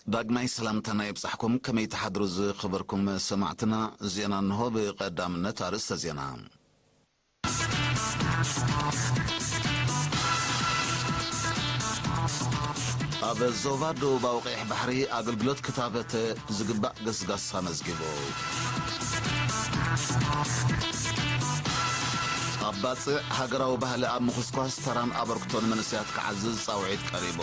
ዳግማይ ሰላምታና ይብጻሕኩም። ከመይ ትሓድሩ ዝኸበርኩም ሰማዕትና? ዜና እንሆ። ብቐዳምነት ኣርእስተ ዜና። ኣብ ዞባ ደቡባዊ ቀይሕ ባሕሪ ኣገልግሎት ክታበት ዝግባእ ገስጋስ ኣመዝጊቡ። ኣብ ባጽዕ ሃገራዊ ባህሊ ኣብ ምኹስኳስ ተራን ኣበርክቶን መንእሰያት ክዓዝዝ ጻውዒት ቀሪቡ።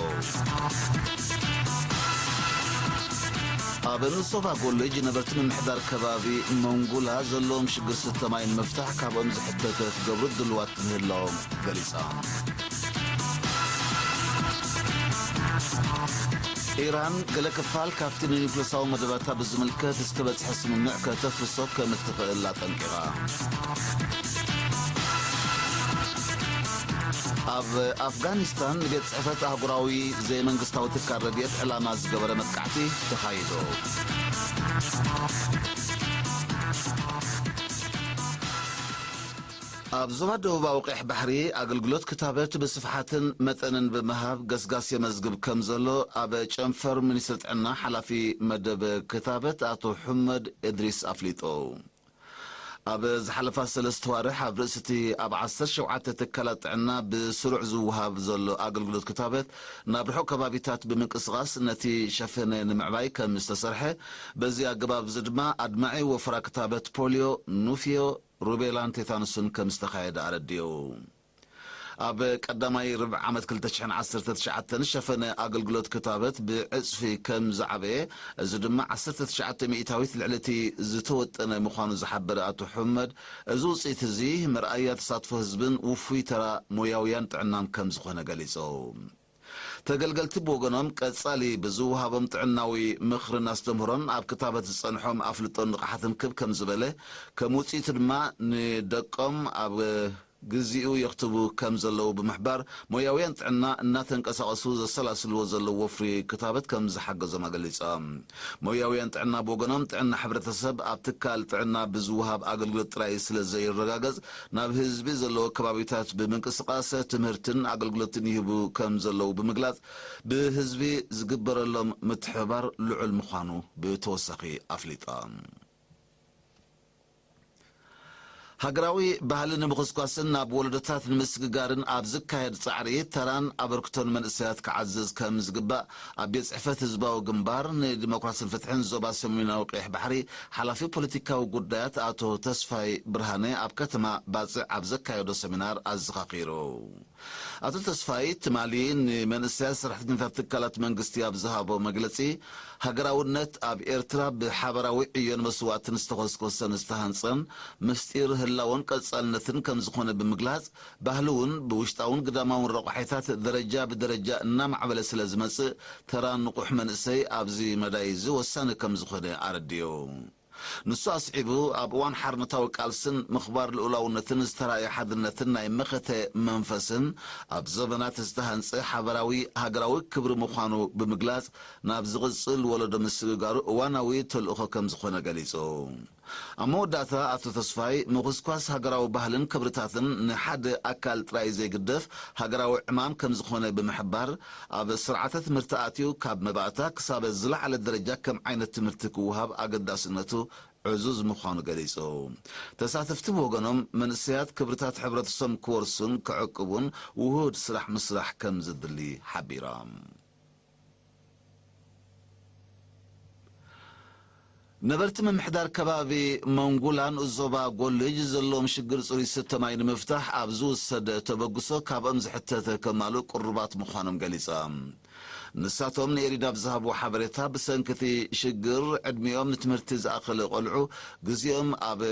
ኣብ ንሶባ ኮሌጅ ነበርቲ ምምሕዳር ከባቢ መንጉላ ዘለዎም ሽግር ስተ ማይ ንምፍታሕ ካብኦም ዝሕተተ ክገብሩ ድልዋት ምህላዎም ገሊጻ። ኢራን ገለ ክፋል ካብቲ ንኒውክለሳዊ መደባታ ብዝምልከት ዝተበጽሐ ስምምዕ ከተፍርሶ ከም እትኽእል ኣጠንቂቓ። ኣብ ኣፍጋኒስታን ንቤት ጽሕፈት ኣህጉራዊ ዘይመንግስታዊ ትካል ረድኤት ዕላማ ዝገበረ መጥቃዕቲ ተኻይዱ። ኣብ ዞባ ደቡባዊ ቀይሕ ባሕሪ ኣገልግሎት ክታበት ብስፍሓትን መጠንን ብምሃብ ገስጋስ የመዝግብ ከም ዘሎ ኣብ ጨንፈር ሚኒስትሪ ጥዕና ሓላፊ መደብ ክታበት ኣቶ ሑመድ እድሪስ ኣፍሊጡ። ኣብ ዝሓለፋ ሰለስተ ዋርሕ ኣብ ርእሲ እቲ ኣብ ዓሰርተ ሸውዓተ ትካላት ጥዕና ብስሩዕ ዝወሃብ ዘሎ ኣገልግሎት ክታበት ናብ ርሑቕ ከባቢታት ብምንቅስቓስ ነቲ ሸፈነ ንምዕባይ ከም ዝተሰርሐ፣ በዚ ኣገባብ እዚ ድማ ኣድማዒ ወፈራ ክታበት ፖልዮ፣ ኑፍዮ፣ ሩቤላን ቴታኑስን ከም ዝተኻየደ ኣረዲኡ። ኣብ ቀዳማይ ርብዒ ዓመት ክልተ ሽሕን ዓሰርተ ትሽዓተን ሸፈነ ኣገልግሎት ክታበት ብዕጽፊ ከም ዝዓበየ፣ እዚ ድማ ዓሰርተ ትሽዓተ ሚእታዊት ልዕሊ እቲ ዝተወጠነ ምዃኑ ዝሓበረ ኣቶ ሑመድ፣ እዚ ውጽኢት እዚ መርኣያ ተሳትፎ ህዝብን ውፉይ ተራ ሞያውያን ጥዕናን ከም ዝኾነ ገሊጹ። ተገልገልቲ ብወገኖም ቀጻሊ ብዝወሃቦም ጥዕናዊ ምኽርን ኣስተምህሮን ኣብ ክታበት ዝጸንሖም ኣፍልጦን ንቕሓትን ክብ ከም ዝበለ፣ ከም ውጽኢቱ ድማ ንደቆም ኣብ ግዚኡ የኽትቡ ከም ዘለዉ ብምሕባር፣ ሞያውያን ጥዕና እናተንቀሳቐሱ ዘሰላስልዎ ዘለዉ ወፍሪ ክታበት ከም ዝሓገዞም ኣገሊጾም። ሞያውያን ጥዕና ብወገኖም፣ ጥዕና ሕብረተሰብ ኣብ ትካል ጥዕና ብዝወሃብ ኣገልግሎት ጥራይ ስለ ዘይረጋገጽ፣ ናብ ህዝቢ ዘለዎ ከባቢታት ብምንቅስቓስ ትምህርትን ኣገልግሎትን ይህቡ ከም ዘለዉ ብምግላጽ፣ ብህዝቢ ዝግበረሎም ምትሕብባር ልዑል ምዃኑ ብተወሳኺ ኣፍሊጦም። ሃገራዊ ባህሊ ንምኹስኳስን ናብ ወለዶታት ንምስግጋርን ኣብ ዝካየድ ጻዕሪ ተራን ኣበርክቶን መንእሰያት ክዓዝዝ ከም ዝግባእ ኣብ ቤት ጽሕፈት ህዝባዊ ግንባር ንዲሞክራስን ፍትሕን ዞባ ሰሜናዊ ቀይሕ ባሕሪ ሓላፊ ፖለቲካዊ ጉዳያት ኣቶ ተስፋይ ብርሃነ ኣብ ከተማ ባጽዕ ኣብ ዘካየዶ ሰሚናር ኣዘኻኺሩ። ኣቶ ተስፋይ ትማሊ ንመንእሰያት ሰራሕተኛታት ትካላት መንግስቲ ኣብ ዝሃቦ መግለጺ፣ ሃገራውነት ኣብ ኤርትራ ብሓባራዊ ዕዮን መስዋእትን ዝተኾስኮሰን ዝተሃንጸን ምስጢር ህላወን ቀጻልነትን ከም ዝኾነ ብምግላጽ፣ ባህሊ እውን ብውሽጣውን ግዳማውን ረቋሒታት ደረጃ ብደረጃ እናማዕበለ ስለ ዝመጽእ፣ ተራ ንቑሕ መንእሰይ ኣብዚ መዳይ እዚ ወሳኒ ከም ዝኾነ ኣረዲኡ። ንሱ ኣስዒቡ፣ ኣብ እዋን ሓርነታዊ ቃልስን ምኽባር ልኡላውነትን ዝተራእየ ሓድነትን ናይ መኸተ መንፈስን ኣብ ዘበናት ዝተሃንጸ ሓበራዊ ሃገራዊ ክብሪ ምዃኑ ብምግላጽ፣ ናብ ዝቕጽል ወለዶ ምስግጋሩ እዋናዊ ተልእኾ ከም ዝኾነ ገሊጹ። ኣብ መወዳእታ ኣቶ ተስፋይ፣ ምኹስኳስ ሃገራዊ ባህልን ክብርታትን ንሓደ ኣካል ጥራይ ዘይግደፍ ሃገራዊ ዕማም ከም ዝኾነ ብምሕባር፣ ኣብ ስርዓተ ትምህርቲ ኣትዩ ካብ መባእታ ክሳብ ዝለዓለ ደረጃ ከም ዓይነት ትምህርቲ ክወሃብ ኣገዳስነቱ ዕዙዝ ምዃኑ ገሊጹ። ተሳተፍቲ ብወገኖም፣ መንእሰያት ክብርታት ሕብረተሰቦም ክወርሱን ክዕቅቡን ውሁድ ስራሕ ምስራሕ ከም ዝድሊ ሓቢሮም። ነበርቲ ምምሕዳር ከባቢ መንጉላ ንኡስ ዞባ ጎልጅ ዘለዎም ሽግር ጽሩይ ስተ ማይ ንምፍታሕ ኣብ ዝውሰድ ተበግሶ ካብኦም ዝሕተተ ከማልኡ ቅሩባት ምዃኖም ገሊጾም። ንሳቶም ንኤሪዳ ኣብ ዝሃብዎ ሓበሬታ፣ ብሰንኪ እቲ ሽግር ዕድሚኦም ንትምህርቲ ዝኣኸለ ቆልዑ ግዜኦም ኣብ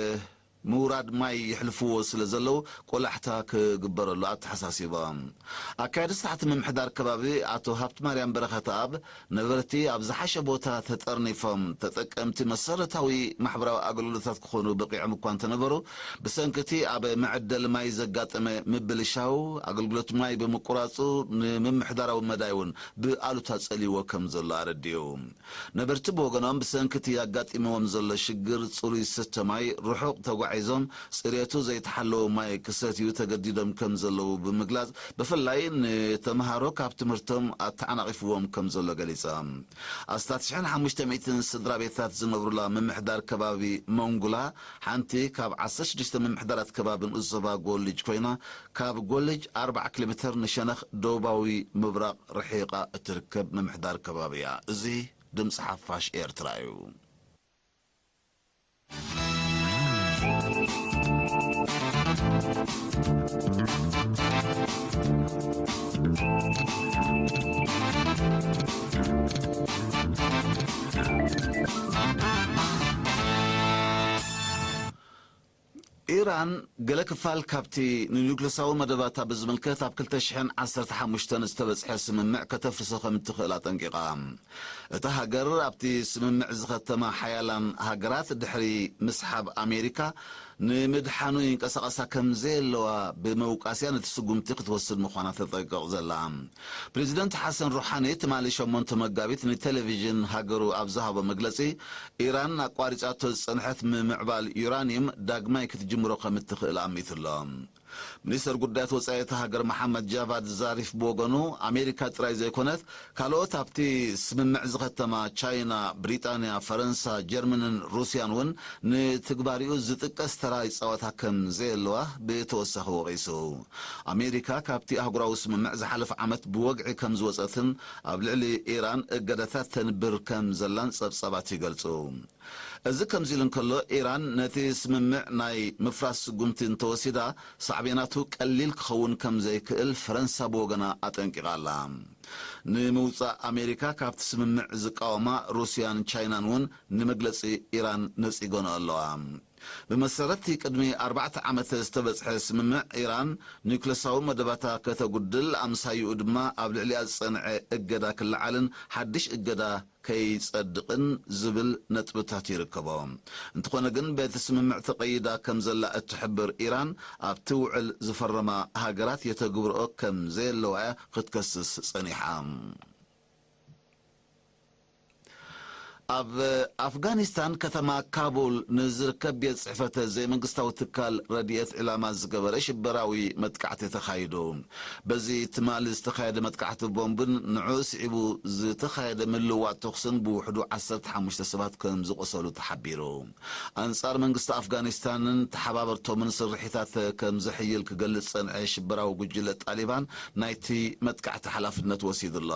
ምውራድ ማይ የሕልፍዎ ስለ ዘለዉ ቆላሕታ ክግበረሉ ኣተሓሳሲቦም። ኣካያዲ ስራሕቲ ምምሕዳር ከባቢ ኣቶ ሃብቲ ማርያም በረኸተኣብ፣ ነበርቲ ኣብ ዝሓሸ ቦታ ተጠርኒፎም ተጠቀምቲ መሰረታዊ ማሕበራዊ ኣገልግሎታት ክኾኑ በቂዖም እኳ እንተነበሩ፣ ብሰንኪ እቲ ኣብ መዐደሊ ማይ ዘጋጠመ ምብልሻው፣ ኣገልግሎት ማይ ብምቁራጹ፣ ንምምሕዳራዊ መዳይ እውን ብኣሉታ ጸልይዎ ከም ዘሎ ኣረዲኡ። ነበርቲ ብወገኖም፣ ብሰንኪ እቲ ኣጋጢምዎም ዘሎ ሽግር ጽሩይ ስተ ማይ ርሑቕ ተጓ ተተሓሒዞም ጽሬቱ ዘይተሓለወ ማይ ክሰትዩ ተገዲዶም ከም ዘለዉ ብምግላጽ፣ ብፍላይ ንተምሃሮ ካብ ትምህርቶም ኣተዓናቒፍዎም ከም ዘሎ ገሊጻ። ኣስታት ሽሕን ሓሙሽተ ሚእትን ስድራ ቤታት ዝነብሩላ ምምሕዳር ከባቢ መንጉላ፣ ሓንቲ ካብ ዓሰርተ ሽዱሽተ ምምሕዳራት ከባቢ ንኡስ ዞባ ጎልጅ ኮይና፣ ካብ ጎልጅ ኣርባዓ ኪሎ ሜተር ንሸነኽ ደቡባዊ ምብራቕ ርሒቓ እትርከብ ምምሕዳር ከባቢ እያ። እዚ ድምፂ ሓፋሽ ኤርትራ እዩ። ኢራን ገለ ክፋል ካብቲ ንኒውክለሳዊ መደባታ ብዝምልከት ኣብ ክልተ ሽሕን ዓሰርተ ሓሙሽተን ዝተበጽሐ ስምምዕ ከተፍርሶ ከም እትኽእል ኣጠንቂቓ። እታ ሃገር ኣብቲ ስምምዕ ዝኸተማ ሓያላን ሃገራት ድሕሪ ምስሓብ ኣሜሪካ ንምድሓኑ ይንቀሳቐሳ ከም ዘየለዋ ብምውቃስያ ነቲ ስጉምቲ ክትወስድ ምዃና ተጠንቅቕ ዘላ። ፕሬዚደንት ሓሰን ሩሓኒ ትማሊ ሸሞንተ መጋቢት ንቴሌቪዥን ሃገሩ ኣብ ዝሃቦ መግለጺ፣ ኢራን ኣቋሪጻቶ ዝጸንሐት ምምዕባል ዩራኒየም ዳግማይ ክትጅምሮ ከም እትኽእል ኣሚቱ ኣሎ። ሚኒስተር ጉዳያት ወጻኢ እታ ሃገር መሓመድ ጃቫድ ዛሪፍ ብወገኑ፣ ኣሜሪካ ጥራይ ዘይኮነት፣ ካልኦት ኣብቲ ስምምዕ ዝኸተማ ቻይና፣ ብሪጣንያ፣ ፈረንሳ፣ ጀርመንን ሩስያን እውን ንትግባሪኡ ዝጥቀስ ተራ ይጻወታ ከም ዘየለዋ ብተወሳኺ ወቒሱ። ኣሜሪካ ካብቲ ኣህጉራዊ ስምምዕ ዝሓለፈ ዓመት ብወግዒ ከም ዝወጸትን ኣብ ልዕሊ ኢራን እገዳታት ተንብር ከም ዘላን ጸብጻባት ይገልጹ። እዚ ከምዚ ኢሉ እንከሎ፣ ኢራን ነቲ ስምምዕ ናይ ምፍራስ ስጉምቲ እንተወሲዳ፣ ሳዕቤናቱ ቀሊል ክኸውን ከም ዘይክእል ፈረንሳ ብወገና ኣጠንቂቓ ኣላ። ንምውጻእ ኣሜሪካ ካብቲ ስምምዕ ዝቃወማ ሩስያን ቻይናን እውን ንመግለጺ ኢራን ነጺገንኦ ኣለዋ። ብመሰረት እቲ ቅድሚ ኣርባዕተ ዓመት ዝተበጽሐ ስምምዕ፣ ኢራን ኒውክለሳዊ መደባታ ከተጉድል፣ ኣምሳይኡ ድማ ኣብ ልዕሊኣ ዝጸንዐ እገዳ ክለዓልን ሓድሽ እገዳ ከይጸድቕን ዝብል ነጥብታት ይርከቦ። እንተኾነ ግን፣ በቲ ስምምዕ ተቐይዳ ከም ዘላ እትሕብር ኢራን፣ ኣብቲ ውዕል ዝፈረማ ሃገራት የተግብርኦ ከም ዘየለዋ እያ ክትከስስ ጸኒሓ። ኣብ ኣፍጋኒስታን ከተማ ካቡል ንዝርከብ ቤት ጽሕፈት ዘይመንግስታዊ ትካል ረድኤት ዕላማ ዝገበረ ሽበራዊ መጥቃዕቲ ተኻይዱ። በዚ ትማሊ ዝተኻየደ መጥቃዕቲ ቦምብን ንዕኡ ስዒቡ ዝተኻየደ ምልውዋጥ ተኹስን ብውሕዱ ዓሰርተ ሓሙሽተ ሰባት ከም ዝቖሰሉ ተሓቢሩ። ኣንጻር መንግስቲ ኣፍጋኒስታንን ተሓባበርቶምን ስርሒታት ከም ዘሕይል ክገልጽ ጸንዐ ሽበራዊ ጉጅለ ጣሊባን ናይቲ መጥቃዕቲ ሓላፍነት ወሲዱ ኣሎ።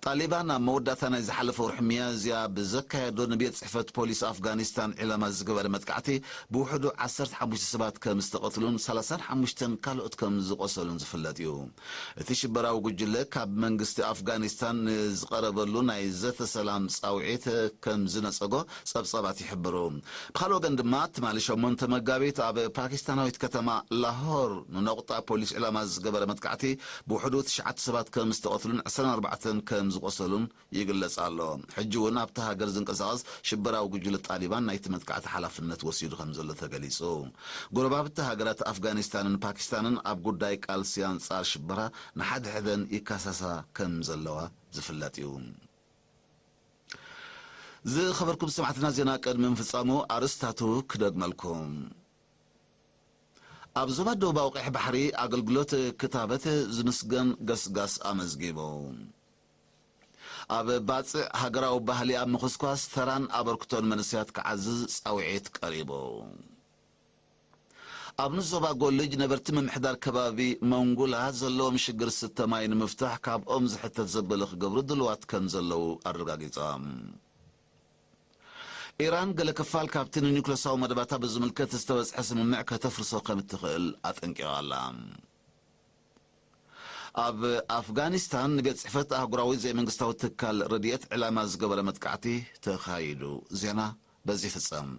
ጣሊባን ኣብ መወዳእታ ናይ ዝሓለፈ ወርሒ ሚያዝያ ብዘካየዶ ንቤት ጽሕፈት ፖሊስ ኣፍጋኒስታን ዒላማ ዝገበረ መጥቃዕቲ ብውሕዱ ዓሰርተ ሓሙሽተ ሰባት ከም ዝተቐትሉን ሰላሳን ሓሙሽተን ካልኦት ከም ዝቖሰሉን ዝፍለጥ እዩ። እቲ ሽበራዊ ጉጅለ ካብ መንግስቲ ኣፍጋኒስታን ንዝቐረበሉ ናይ ዘተ ሰላም ጻውዒት ከም ዝነጸጎ ጸብጻባት ይሕብሩ። ብኻልእ ወገን ድማ፣ ትማሊ ሸሞንተ መጋቢት ኣብ ፓኪስታናዊት ከተማ ላሆር ንነቑጣ ፖሊስ ዕላማ ዝገበረ መጥቃዕቲ ብውሕዱ ትሽዓተ ሰባት ከም ዝተቐትሉን ዕስራን ኣርባዕተን ከም ዝቖሰሉን ይግለጽ ኣሎ። ሕጂ እውን ኣብታ ሃገር ዝንቀሳቐስ ሽበራዊ ጉጅለ ጣሊባን ናይቲ መጥቃዕቲ ሓላፍነት ወሲዱ ከም ዘሎ ተገሊጹ። ጎረባብቲ ሃገራት ኣፍጋኒስታንን ፓኪስታንን ኣብ ጉዳይ ቃልሲ ኣንጻር ሽበራ ንሓድሕደን ይካሳሳ ከም ዘለዋ ዝፍለጥ እዩ። ዝኸበርኩም ሰማዕትና፣ ዜና ቅድሚ ምፍጻሙ ኣርእስታቱ ክደግመልኩም። ኣብ ዞባ ደቡባዊ ቀይሕ ባሕሪ ኣገልግሎት ክታበት ዝምስገን ገስጋስ ኣመዝጊቡ። ኣብ ባጽዕ ሃገራዊ ባህሊ ኣብ ምኹስኳስ ተራን ኣበርክቶን መንእሰያት ክዓዝዝ ጻውዒት ቀሪቡ። ኣብ ንዞባ ጎልጅ ነበርቲ ምምሕዳር ከባቢ መንጉላ ዘለዎም ሽግር ስተ ማይ ንምፍታሕ ካብኦም ዝሕተት ዘበለ ክገብሩ ድልዋት ከም ዘለዉ ኣረጋጊጾም። ኢራን ገለ ክፋል ካብቲ ንኒውክለሳዊ መደባታ ብዝምልከት ዝተበጽሐ ስምምዕ ከተፍርሶ ከም እትኽእል ኣጠንቂቓ ኣላ። ኣብ ኣፍጋኒስታን ንቤት ጽሕፈት ኣህጉራዊ ዘይመንግስታዊ ትካል ረድኤት ዕላማ ዝገበረ መጥቃዕቲ ተኻይዱ። ዜና በዚ ይፍጸም።